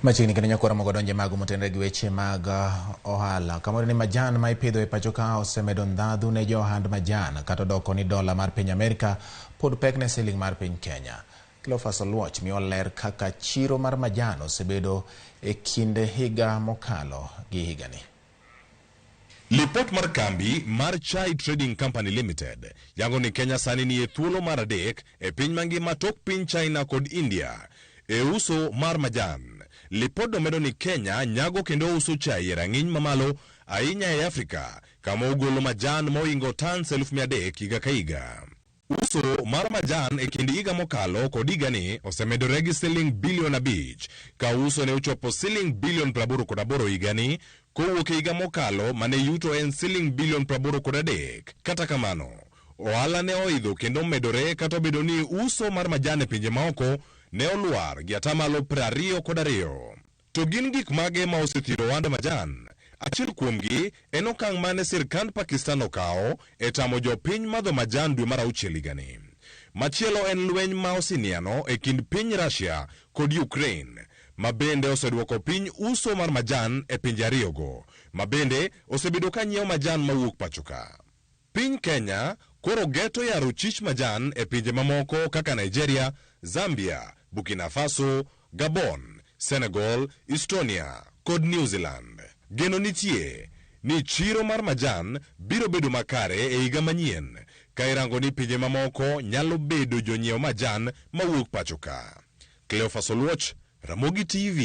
Machiegni kendo nyakwara mogo donje mago motenore gi weche mag ohala. Kamoro ni majan ma ipidho e pacho ka osemedo ndhadhu ne jo ohand majan kata odoko ni dola mar piny Amerika pod pek ne siling mar piny Kenya. Cleophas Oluoch miyo ler kaka chiro mar majan osebedo e kinde higa mokalo gi higani. Lipot mar kambi mar Chai Trading Company Limited yango ni Kenya sani nie thuolo mar adek e piny mangima tok piny China kod India e uso mar majan. Lipodno medo ni Kenya nyago kendo uso chai e rang'iny mamalo ahinya e Afrika kama ogolo majan mohingo tons 300,000 higa ka higa. Uso mar majan e kind higa mokalo kod higani osemedore gi siling bilion 5 ka uso ne ochopo siling bilion 88 higani kowuok e higa mokalo mane yuto en siling bilion 83. Kata kamano, ohala ne oidho kendo omedore kata obedo ni uso mar majan e pinje maoko ne olwar gi atamalo 22. To gin gik mage ma osethiro ohand majan? Achiel kuomgi en okang' mane sirkand Pakistan okawo e tamo jopiny madho majan dwe mar auchiel higani. Machielo en lweny ma osiniano e kind piny Russia kod Ukraine, ma bende osedwoko piny uso mar majan e pinje ariyogo, ma bende osebedo ka nyiewo majan mawuok pacho ka. Piny Kenya koro geto yaro chich majan e pinje mamoko kaka Nigeria, Zambia, Burkina Faso, Gabon, Senegal, Estonia kod New Zealand. Geno nitie ni chiro mar majan biro bedo makare e higa manyien ka irango ni pinje mamoko nyalo bedo jonyiew majan mawuok pacho ka. Cleophas Oluoch, Ramogi TV.